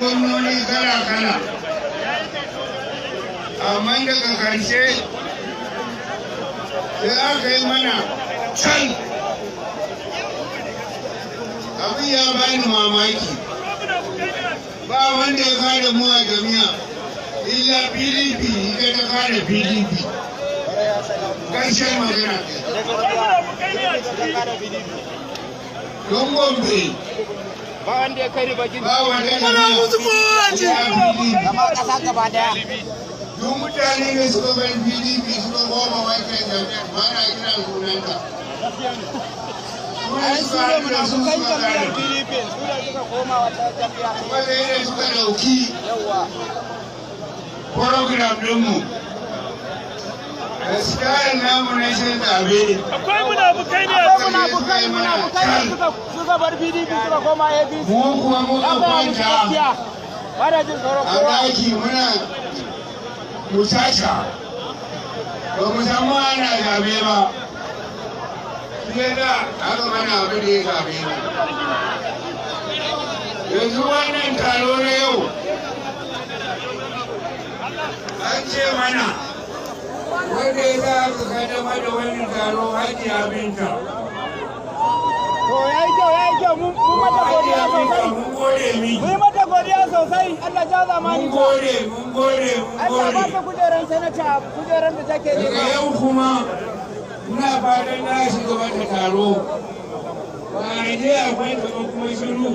Gwamnoni kala-kala, amma daga karshe sai aka yi mana can. Abin ya bani mamaki. Ba wanda ya kada mu a jami'a illa PDP. Ita ta kada PDP. Gaskiyar magana, don Gombe Ba wanda ya kai riba gini. Ba wanda jami'a illa PDP. Kama kasa gaba daya. Duk mutane da suka bar PDP suka koma wancan jami'ar, ba na kira sunanta. Ai su ne munafukan jam'iyyar PDP, su ne suka koma wata jam'iyya. Kuma da yadda suka dauki program ɗinmu da tsarin namu na shan zabe. Akwai munafukai ne. Akwai munafukai da suka bar PDP suka koma APC. Mu kuwa muka Ya gaya musu kwanta gaskiya. Ba da jin tsoron a kowa. ɗaki muna musasha, ba mu samu ana zabe ba. Shi ya da aka mana abu da ya zabe mu. Yanzu wannan taro na yau, an ce mana wanda ya za aka kaddamar da wannan taro, Hajiya Binta. To, yayi kyau, yayi kyau. Mun mata Hajiya godiya Binta, sosai. mun gode miki. Mun mata godiya sosai. Allah ja zamani Mun ta. gode, mun gode, mun Allah ba gode. ta kujeran sanata, kujeran da take Daga nema. yau kuma muna fatan na shiga da taro, ba a je akwai gaba kuma shiru.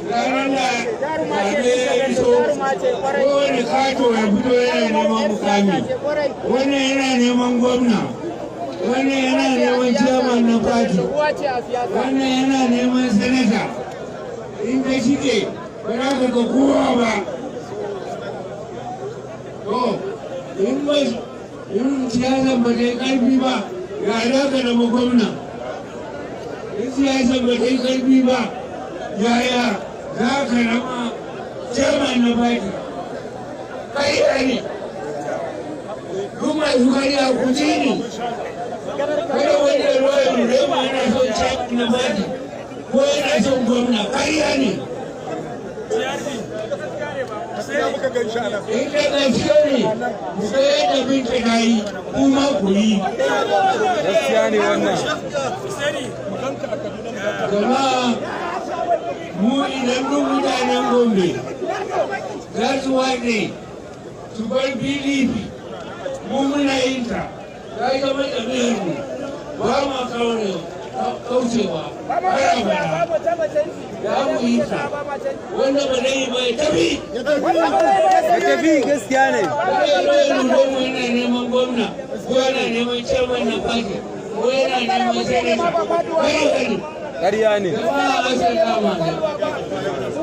Ranar da Jaruma ce, zaɓe ya iso, jaruma ce kwarai. kowane kato ya fito yana neman mukami. Ce kwarai. Wannan yana neman gwamna, wannan yana neman chairman na party, Uwa ce a siyasa. wannan yana neman sanata. In ka shige, ba za ka ga kowa ba. To, in siyasan ba ta yi ƙarfi ba, ya za ka zama gwamna? In siyasan ba ta yi ƙarfi ba, yaya za ka zama chairman na party? Ƙarya ne. Duk masu karya, ku ji ni. Kada wani ya zo ya rure mu yana son chairman na party ko yana son gwamna. Ƙarya ne. In da gaske ne, ku ga yadda Binta ta yi, kuma ku yi. Gaskiya ne wannan. Jama'a, mu idan duk mutanen Gombe za su watse su bar PDP, mu muna yin ta, ta zama tafiyar mu, ba ma kaucewa har abada. Za mu yi ta. Wanda ba zai yi ba, ya tafi. Ya tafi, gaskiya ne. Kada ya zo ya rudo mu yana neman gwamna ko yana neman chairman na party ko yana neman sanata. Kai. Ƙarya ne. Jama'a, assalamu alaikum.